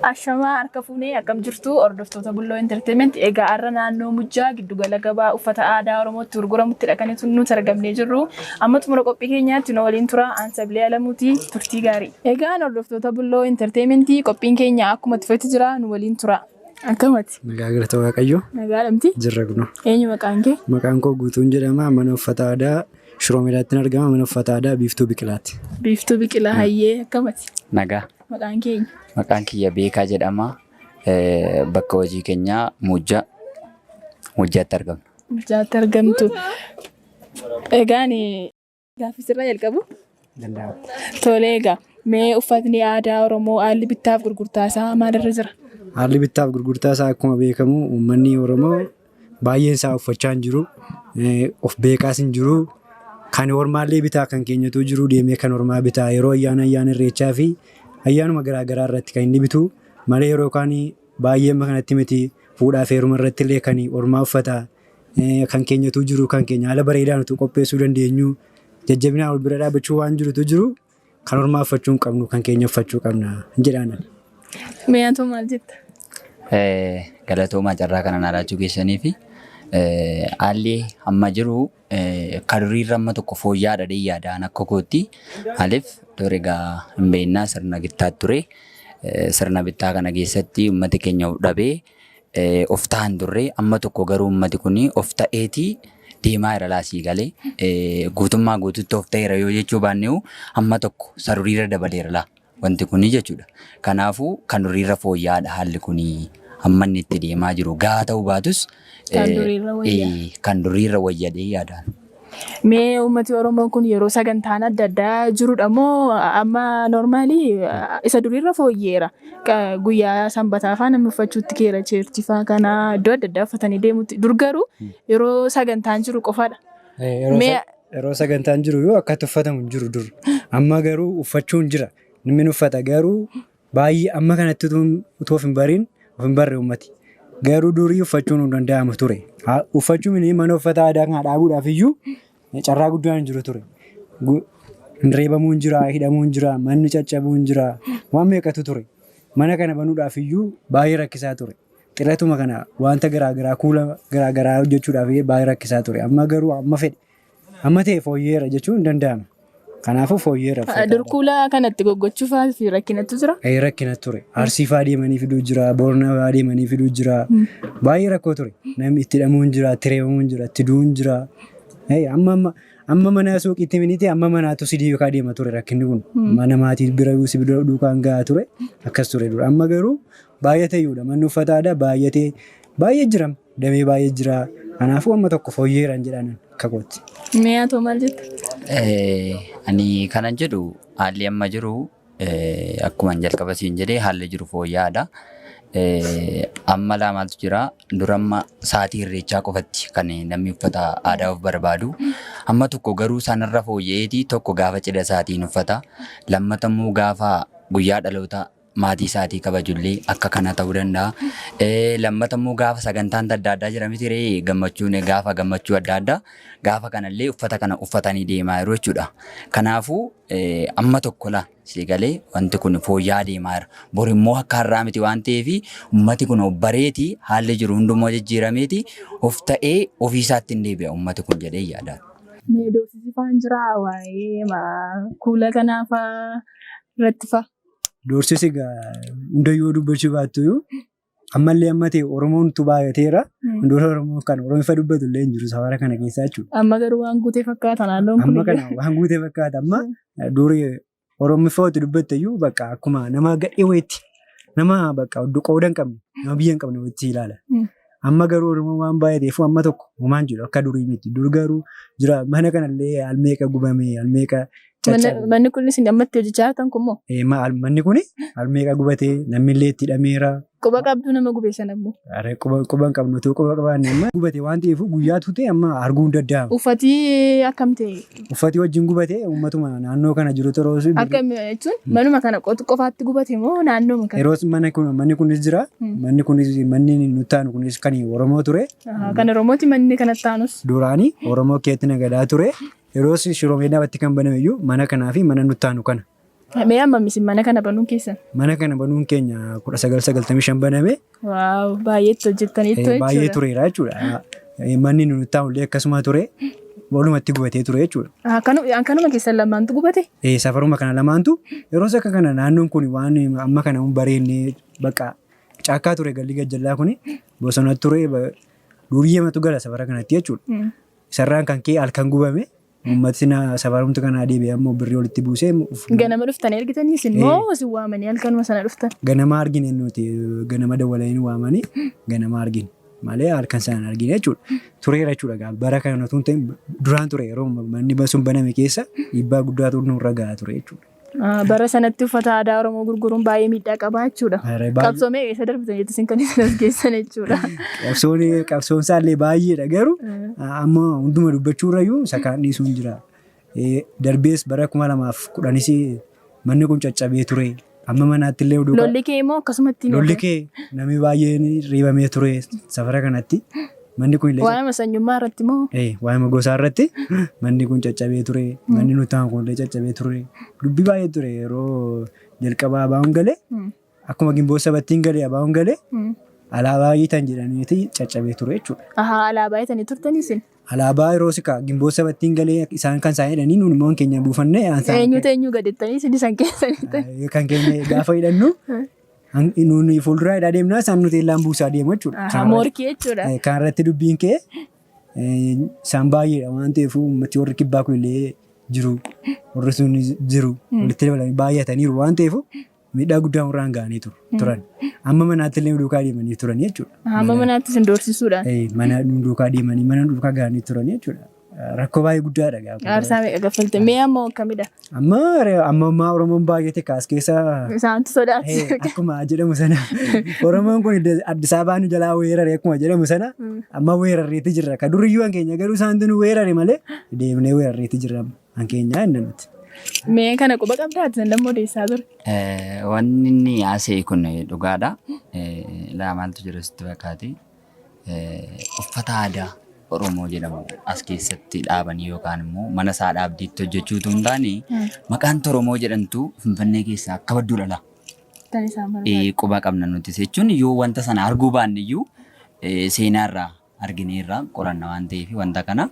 Ashamaa harka fuunee akkam jirtu hordoftoota Bulloo Entertainment. Egaa har'a naannoo Mujjaa giddugala gabaa uffata aadaa Oromootti gurguramuttidha kan nuti argamnee jirru. Amma xumura qophii keenyaatti nu waliin tura. Aansabilee Alamuuti turtii gaarii. Egaan hordoftoota Bulloo Entertainment qophiin keenya akkuma itti fufetti jira nu waliin tura. Akkamati? Nagaa galata Waaqayyo. Nagaa dhamti? Jirra kunoo. Eenyu maqaan kee? Maqaan koo Guutuun jedhama. Mana uffata aadaa Shiroo Meedaatti argama. Mana uffata aadaa Biiftuu Biqilaati. Biiftuu Biqilaa hayyee akkamati? Nagaa. Maqaan kee eenyu? Maqaan kiyya Beekaa jedhama. Bakka hojii keenyaa Muujjaa. Muujjaatti argamna. Muujjaatti argamtu. Egaan gaaffii sirraa jalqabu. Danda'ama. Tolee egaa mee uffatni aadaa Oromoo haalli bittaaf gurgurtaa isaa maalirra jira? Haalli bittaaf gurgurtaa isaa akkuma beekamu uummanni Oromoo baay'een isaa uffachaa hin jiru. Of beekaas hin jiru. Kan ormaallee bitaa kan keenyatu jiru deemee kan ormaa bitaa yeroo ayyaana ayyaana irreechaa fi ayyaanuma garaa garaa irratti kan inni bitu malee yeroo kaan baay'ee amma kanatti miti fuudhaaf heeruma irratti illee kan ormaa uffata kan keenyatu jiru kan keenya haala bareedaan utuu qopheessuu dandeenyu jajjabinaan wal bira dhaabbachuu waan jirutu jiru kan ormaa uffachuu hin qabnu kan keenya uffachuu qabna jedhaan. Mee atoo maal jetta? Galatoomaa carraa kana naa laachuu keessanii fi haalli amma jiru ka duriirra amma tokko fooyya'aadha jedhee yaada an akka kootti. Maaliif dur egaa hin beeknaa sirna bittaa ture. Sirna bittaa kana keessatti uummati keenya of dhabee of ta'an turre amma tokko garuu uummati kun of ta'eeti deemaa jira laasii galee guutummaa guututti of ta'eera yoo jechuu baanneewu amma tokko isa duriirra dabaleera laa wanti kuni jechuudha. Kanaafuu kan duriirra fooyya'aadha haalli kuni amma inni itti deemaa jiru gahaa ta'uu baatus Kan duriirra wayya. Kan duriirra wayyadhee yaadaan. Mee uummati Oromoo kun yeroo sagantaan adda addaa jirudha moo amma noormaalii isa duriirra fooyyeera. Guyyaa sanbataa faa namni uffachuutti keera cheerchii faa kana iddoo adda addaa uffatanii deemutti. Dur garuu yeroo sagantaan jiru qofadha. Mee Yeroo sagantaan jiru yoo akkatti uffatamu hin jiru dur. Amma garuu uffachuun jira. Namni ni uffata garuu baay'ee amma kanatti utuu of hin bariin of hin barre uummati. Garuu durii uffachuun hin danda'amu ture. Uffachuun mana uffata aadaa kana dhaabuudhaaf iyyuu carraa guddaan hin jiru ture. Reebamuun jira, hidhamuun jira, manni caccabuun jira, waan meeqatu ture. Mana kana banuudhaaf iyyuu baay'ee rakkisaa ture. Xiratuma kana wanta garaa garaa kuula garaa garaa hojjechuudhaaf baay'ee rakkisaa ture. Amma garuu amma fedhe amma ta'e fooyyeera jechuun hin danda'ama. Kanaafuu fooyyeera uffata Dur aadaa. kuula kanatti goggochuu fa'aa fi rakkinatu jira. Ee rakkina ture. Arsii fa'aa deemanii fiduu jira, Boorana fa'aa deemanii fiduu jira. Baay'ee rakkoo ture. Namni itti hidhamuun jira, itti reebamuun jira, itti du'uun jira. Ee amma amma amma mana suuqiitti miniti amma manaatu si duukaa deema ture rakkinni kun. Mana maatii bira si duukaan gahaa ture. Akkas ture dura. Amma garuu baay'ateeyyuudha. Manni uffata aadaa baay'atee baay'ee jira. Damee baay'ee jira. Kanaafuu amma tokko fooyyeeran jedhaan akka kootti. Mee atoo maal jetta? Ani kanan jedhu haalli amma jiru akkuma jalqaba siin jedhee haalli jiru fooyya'aadha. Amma laa maaltu jira dura amma sa'aatii irreechaa qofatti kan namni uffata aadaa of barbaadu. Amma tokko garuu sanarra fooyya'eeti tokko gaafa cidha isaatiin uffata. Lammata immoo gaafa guyyaa dhaloota maatii isaatii kabajullee akka kana ta'uu danda'a. Lammata immoo gaafa sagantaan adda addaa jira miti ree gammachuun gaafa gammachuu adda addaa gaafa kanallee uffata kana uffatanii deemaa jiru jechuudha. Kanaafuu amma tokko laa si galee wanti kun fooyya'aa deemaa jira. Bor immoo akka har'aa miti waan ta'eef ummati kun of bareeti haalli jiru hundumaa jijjiirameeti of ta'ee ofii isaatti hin deebi'a ummati kun jedhee yaada. Mee doorsisi faan jiraa waa'ee kuula kanaa faa irratti faa. Doorsisi egaa hundayyuu dubbachuu baattu ammallee amma ta'e Oromoon utuu baay'ateera. Hunduura Oromoo kan Oromiffa dubbatu illee hin jiru safara kana keessaa jechuudha. Amma garuu waan guutee fakkaata naannoon kun. Amma kana waan guutee fakkaata amma duri Oromiffa wati dubbatte iyyuu bakka akkuma nama gadhee wayiitti nama bakka qooda hin qabne nama biyya hin qabne wayiitti ilaala. Amma garuu Oromoon waan baay'ateef amma tokko homaan jiru akka durii miti. Dur garuu jira mana kanallee almeeqa gubame almeeqa caccabe. Manni kun isin ammatti hojjechaa jirtan kun moo? Manni kun almeeqa gubatee namni illee itti hidhameera. Quba qabduu nama gube sana immoo. Are quba hin qabnu utuu quba qabaanne amma gubate waan ta'eef guyyaa tuute amma arguu hin danda'amu. Uffati akkam ta'e? Uffati wajjin gubate uummatuma naannoo kana jiru toroosu. Akkam jechuun manuma kana qofaatti gubate moo naannooma kana? Yeroos mana kun manni kunis jira. Manni kunis manni nutti aanu kunis kan Oromoo ture. Kan Oromooti manni kanatti aanus. Duraanii Oromoo keetti nagadaa ture. Yeroos Shiroo Meedaatti kan baname iyyuu mana kanaa fi mana nutti aanu kana. Mee amma isin mana kana banuun keessan? Mana kana banuun keenya 1995 baname. Wow, baay'ee itti hojjettaniittu jechuudha. Baay'ee tureera jechuudha. Manni nuti taa'ullee akkasuma ture. Walumatti gubatee ture jechuudha. Kanuma keessan lamaantu gubate? Safaruma kana lamaantu yeroo akka kana naannoon kun waan amma kana hin bareenne bakka caakkaa ture galli gajjallaa kun bosona ture duuriyyematu gala safara kanatti jechuudha. Isarraan kan ka'e halkan gubame. Uummatni safarumti kanaa deebi'ee ammoo birrii walitti buusee. Ganama dhuftanii argitanii isin moo isin waamanii halkanuma sana dhuftan? Ganama argine nuti, ganama dawwalanii waamanii ganama argine malee halkan sana argine jechuudha. Tureera jechuudha, bara kana otoo hin ta'in duraan ture, yeroo manni sun baname keessa dhiibbaa guddaatu nurra gahaa ture jechuudha. Bara sanatti uffata aadaa Oromoo gurguruun baay'ee miidhaa qaba jechuudha. Qabsoo meeqa keessa darbitaniitu isin kan isin as geessan jechuudha. Qabsoon qabsoon isaallee baay'eedha, garuu amma hunduma dubbachuurrayyuu isa kaan dhiisuun jira. Darbees bara 2010s manni kun caccabee ture. Amma manaatti illee oduu Lolli kee immoo akkasumatti. Lolli kee namni baay'een reebamee ture safara kanatti. Manni kun illee Waa'ee sanyummaa irratti moo? Waa'ee gosaa irratti manni kun caccabee ture. Manni nuti ta'an kun illee caccabee ture. Dubbii baay'ee ture yeroo jalqabaa ABO'n galee, akkuma gimboo sabattiin galee ABO'n galee alaabaa hiitan jedhaniiti caccabee ture jechuudha. Ahaa, alaabaa hiitanii turtanii isin? Alaabaa yeroo sika gimboo sabattiin galee isaan kan isaan hidhanii, nuun immoo keenya buufannee. Eenyutu eenyu gadettanii isin isan keessanii? Kan keenya gaafa hidhannu nuun fuulduraa hidhaa deemnaa, isaan nuti eellaan buusaa deemu jechuudha. Morkii jechuudha. Kan irratti dubbiin kee isaan baay'eedha waan ta'eef uummati warri kibbaa kun illee jiru, warri sun jiru, walitti dabalanii baay'ataniiru waan ta'eef miidhaa guddaa irraan ga'anii turan. Amma manaatti illee duukaa deemanii turan jechuudha. Hamma manaatti isin doorsisuudhaan. Mana duukaa deemanii mana duukaa ga'anii turan jechuudha. Rakkoo baay'ee guddaadha gaafa. Aarsaa meeqa kaffalte? Mee amma akkamidha? Amma amma ammaa Oromoon baay'ate kaas keessa. Isaantu sodaachisa. Akkuma jedhamu sana Oromoon kun Addis Ababaa nu jalaa weerare akkuma jedhamu sana amma weerarreetti jirra. Ka duriyyuu an keenya garuu isaantu nu weerare malee deemnee weerarreetti jirra an keenya inni nuti. Mee kana quba qabdaa ati san dammoo odeessaa ture? Wanni inni haasa'e kun dhugaadha. Laa, maaltu jira sitti fakkaate? Uffata aadaa Oromoo jedhamu as keessatti dhaabanii yookaan immoo mana isaa dhaabdiitti hojjechuutu hin taane, maqaan Oromoo jedhamtu Finfinnee keessaa akka badduu dhala. Kan isaan barbaadu. Quba qabna nutis jechuun yoo wanta sana arguu baanne iyyuu seenaarraa argineerra, qoranna waan ta'eef wanta kana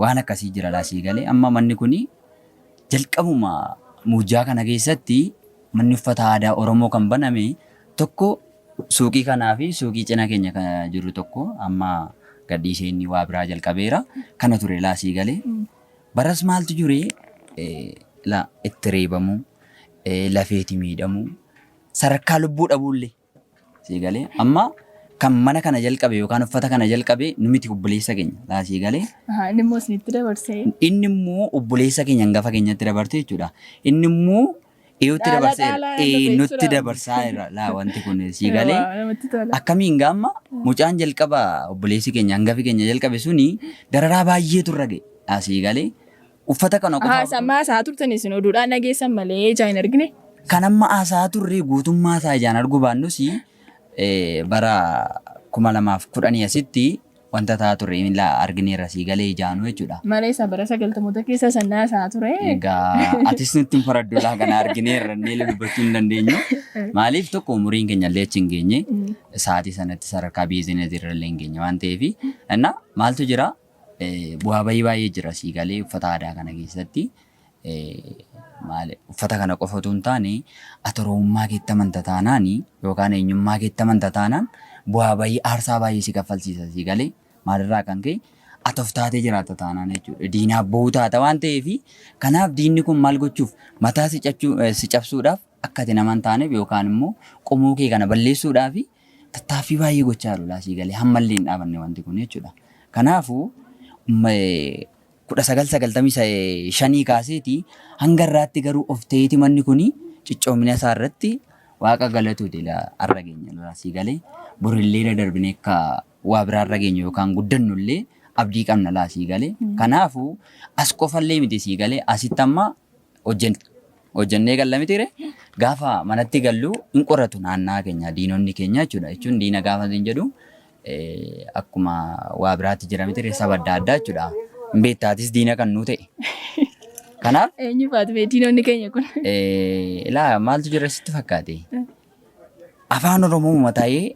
waan akkasii jira laasii galee. Amma manni kuni jalqabuma Muujjaa kana keessatti manni uffata aadaa Oromoo kan baname tokko suuqii kanaa fi suuqii cina keenya kan jiru tokko amma gadhiisee inni waa biraa jalqabeera. Kana ture laasii galee. Baras maaltu jure? La, itti reebamuu, lafeeti miidhamuu, sadarkaa lubbuu dhabuullee sii galee. Amma kan mana kana jalqabe yookaan uffata kana jalqabe nu miti, obboleessa keenya laasii galee. Inni immoo isinitti dabarsee. Inni immoo obboleessa keenya hangafa keenyatti dabarte jechuudha. Inni immoo dhiyootti Dhaala dabarseera. dhaalaa dhufe Nutti jechuudha. dabarsaa jira laa wanti kun sii galee. Wow, namatti tola. Akkamiin gaamma mucaan jalqaba obboleessi keenya hangafi keenya jalqabe suni dararaa baay'eetu irra ga'e. Asii galee uffata kana Ahaa, qofa ammaa isaa turtan isin oduudhaan dhageessan malee ijaan hin argine. Kan amma haasa'aa turre guutummaa isaa ijaan arguu baannus bara 2010 asitti wanta ta'aa turre argineerra sii galee ijaanuu jechuudha. Malee isa bara 90moota keessa sannaa isaa ture. Egaa atis nutti hin faradduudhaa, kana argineerra inni illee dubbachuu hin dandeenyu. Maaliif, tokko umuriin keenya illee achi hin geenye, sa'aatii sanatti sadarkaa biizinasii irra illee hin geenye waan ta'eef. Inna maaltu jira, bu'aa bayii baay'ee jira sii galee uffata aadaa kana keessatti. Maali, uffata kana qofa otoo hin taane, ati Oromummaa keetti amanta taanaan yookaan eenyummaa keetti amanta taanaan bu'aa bayii aarsaa baay'ee si kaffalchiisa sii galee. Maalirraa kan ka'e, ati of taatee jiraatta taanaan jechuudha. Diinaaf ba'uu taata waan ta'eef, kanaaf diinni kun maal gochuuf mataa si si cabsuudhaaf, akka ati nama hin taaneef yookaan immoo qomoo kee kana balleessuudhaaf tattaaffii baay'ee gochaa jiru laasii galee, hammallee hin dhaabanne wanti kun jechuudha. Kanaafuu 1995 kaaseeti hanga irraatti garuu of ta'eeti manni kuni cichoomina isaa irratti waaqa galatuuti har'a geenya laasii galee. Borillee darbinee akka waa biraarra geenyu yookaan guddannu illee abdii qabna laasii galee. Kanaafuu as qofallee miti sii galee, asitti amma hojjennee galla mitiire, gaafa manatti gallu hin qoratu naannaa keenya diinonni keenya jechuudha. Jechuun diina gaafa hin jedhu akkuma waa biraatti jira mitiire, saba adda addaa jechuudha. Hin beektaatis diina kan nuu ta'e. Kanaaf Eenyu faatu bee diinonni keenya kun? Ilaa, maaltu jira sitti fakkaate? Afaan Oromoo ta'ee,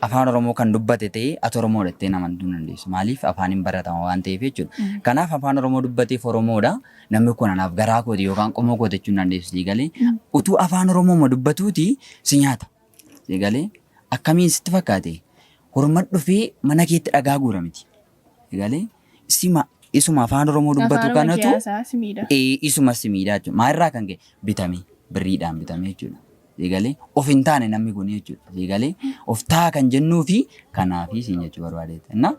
afaan Oromoo kan dubbate ta'ee, ati Oromoodha jettee amantuu hin dandeessu. Maaliif? Afaan hin baratama waan ta'eef jechuudha. Kanaaf afaan Oromoo dubbateef Oromoodha. Namni kun anaaf garaa kooti yookaan qomoo kooti jechuu hin dandeessu. Sii galee? Utuu afaan Oromoo dubbatuuti si nyaata. Sii galee? Akkamiin sitti fakkaate? Horma dhufee mana keetti dhagaa guura miti. Sii galee? Sima isuma afaan Oromoo dubbatu Afaanuma kanatu siyaasaa si miidha. Isuma si miidhaa jechuudha. Maalirraa kan ka'e? Bitamee, birriidhaan bitamee jechuudha. Sii galee? Of hin taane namni kun jechuudha. Sii galee? Of ta'a kan jennuu fi kanaafi siin jechuu barbaadeeti. Na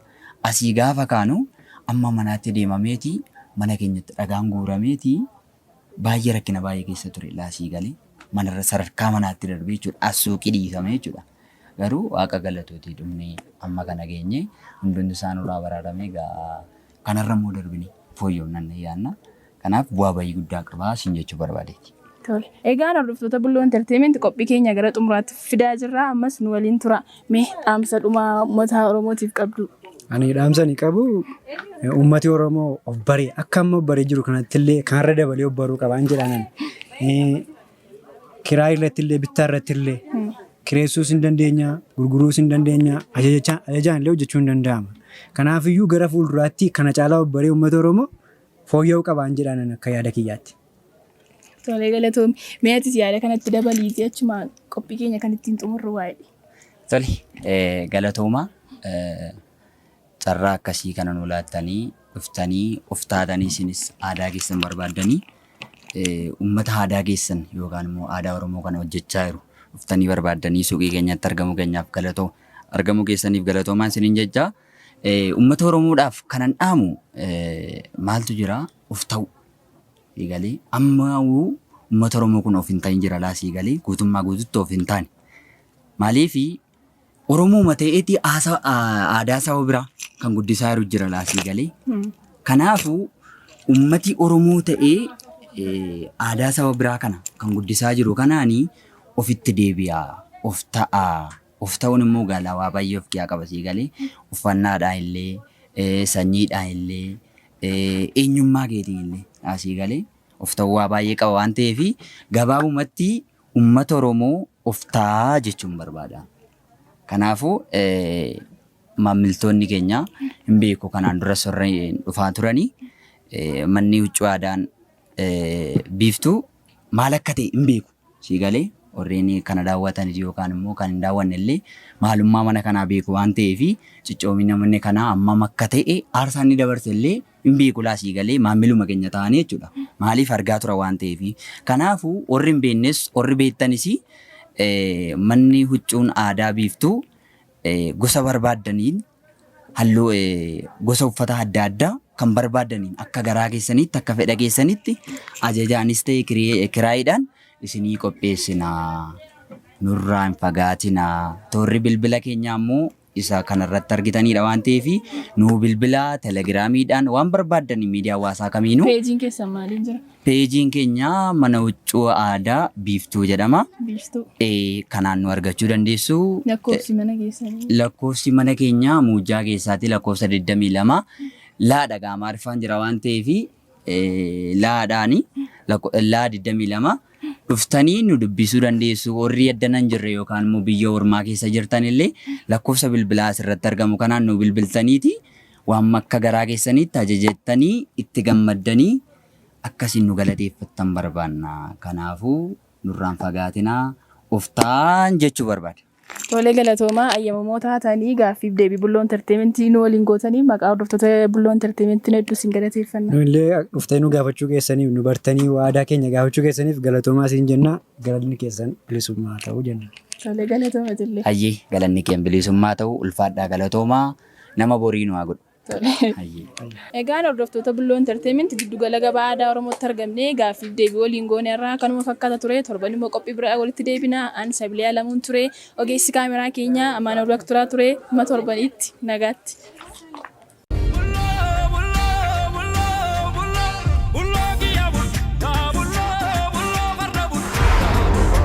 asii gaafa kaanu amma manaatti deemameeti, mana keenyatti dhagaan guurameeti, baay'ee rakkina baay'ee keessa ture laa, sii galee? Manarra sadarkaa manaatti darbee jechuudha. As suuqii dhiifame jechuudha. Garuu Waaqa galatuutii dhumnee amma kana geenye, hundumti isaa nurraa baraaramee, egaa kanarra immoo darbine fooyyofnan yaanna. Kanaaf bu'aa bayii guddaa qabaa siin jechuu barbaadeeti. Tole. Egaan hordoftoota Bulloo Entertainment, qophii keenya gara xumuraatti fidaa jirra. Ammas nu waliin tura. Mee dhaamsa dhumaa uummata Oromootiif qabdu. Ani dhaamsa ani qabu, uummati Oromoo of baree, akka amma of baree jiru kanatti illee kanarra dabalee of baruu qabaan jedhaan. Kiraa irratti illee, bittaa irratti illee, kireessuus hin dandeenya, gurguruus hin dandeenya, ajajaan illee hojjechuu hin danda'ama. Kanaafiyyuu gara fuulduraatti kana caalaa of baree uummata Oromoo fooyya'uu qabaan jedhaan akka yaada kiyyaatti. Tolee, galatoomi. Mee atis yaada kanatti dabaliiti, achuma qophii keenya kan ittiin xumurru waa'ee. Tole, galatooma, carraa akkasii kana nu laattanii dhuftanii, of taatanii, isinis aadaa keessan barbaaddanii, uummata aadaa keessan yookaan immoo aadaa Oromoo kana hojjechaa jiru dhuftanii barbaaddanii suuqii keenyatti argamuu keenyaaf galatoo argamuu keessaniif galatoomaan isiniin jecha. Uummata Oromoodhaaf kanan dhaamu maaltu jira? Of ta'u galee, amma uummata Oromoo kun of hin ta'in jira laasii galee, guutummaa guututti of hin taane. Maaliifi? Oromooma ta'eeti aadaa saba biraa kan guddisaa jiru jira laasii galee. Kanaafuu ummati Oromoo ta'ee aadaa saba biraa kana kan guddisaa jiru kanaanii ofitti deebi'aa, of ta'aa. Of ta'uun immoo galaa waa baay'ee of keessaa qaba, sii galee? Uffannaadhaan illee, sanyiidhaan illee, eenyummaa keetiin illee, asii galee, of ta'uu waa baay'ee qaba waan ta'eef, gabaabumatti uummata Oromoo of ta'aa jechuun barbaada. Kanaafuu maamiltoonni keenya hin beeku, kanaan dura sorreen dhufaa turanii manni huccuu aadaan Biiftuu maal akka ta'e hin beeku. Sii galee? Warreen kana daawwatan yookaan immoo kan hin daawwanne illee maalummaa mana kanaa beeku waan ta'eef, cichoomina manni kanaa hammam akka ta'e, aarsaan inni dabarse illee hin beeku laa, sii galee? Maamiluma keenya ta'anii jechuudha. Maaliif? Argaa tura waan ta'eef. Kanaafuu warri hin beeknes, warri beektanis, manni huccuun aadaa Biiftuu gosa barbaaddaniin, halluu, gosa uffata adda addaa kan barbaaddaniin, akka garaa keessaniitti, akka fedha keessanitti, ajajaanis ta'e kiraayiidhaan isinii qopheessina. Nurraa hin fagaatina. Toorri bilbila keenyaa immoo isa kanarratti argitanidha waan ta'eef, nuu bilbilaa, telegiraamiidhaan, waan barbaaddanii, miidiyaa hawaasaa kamiinuu. Peejiin keessan maaliin jira? Peejiin keenya Mana Huccuu Aadaa Biiftuu jedhama. Biiftuu. Kanaan nu argachuu dandeessu. Lakkoofsi mana keessanii? Lakkoofsi mana keenyaa Muujjaa keessaati, lakkoofsa 22 laadha gaa, Amaariffaan jira waan ta'eef laadhaani, laa 22 dhuftanii nu dubbisuu dandeessu. Warri addana hin jirre yookaan immoo biyya ormaa keessa jirtan illee lakkoofsa bilbilaa asirratti argamu kanaan nu bilbiltaniiti waan akka garaa keessaniitti ajajattanii itti gammaddanii akkasiin nu galateeffattan barbaanna. Kanaafuu nurraan fagaatinaa, of ta'aan jechuu barbaada. Tolee, galatoomaa. Ayyamamoo taatanii gaaffiif deebii Bulloo Entertainmentii nu waliin gootanii, maqaa hordoftoota Bulloo Entertainmentii hedduu isin galateeffanna. Nu illee dhuftanii nu gaafachuu keessaniif, nu bartanii aadaa keenya gaafachuu keessaniif galatoomaa siin jenna. Galanni keessan bilisummaa ta'uu jenna. Tolee, galatooma illee. Hayyee, galanni keen bilisummaa ta'u, ulfaadhaa, galatoomaa, nama borii nu haa godhu. Tolee. Hayyee. Egaan hordoftoota Bulloo Entertainment, giddugala gabaa aadaa Oromootti argamnee gaaffiif deebii waliin goone irraa kanuma fakkaata ture. Torban immoo qophii biraa walitti deebina. Ani Sabilii Alamuun ture. Ogeessi kaameraa keenyaa Amaan Olwak turaa ture. Amma torbanitti nagaatti.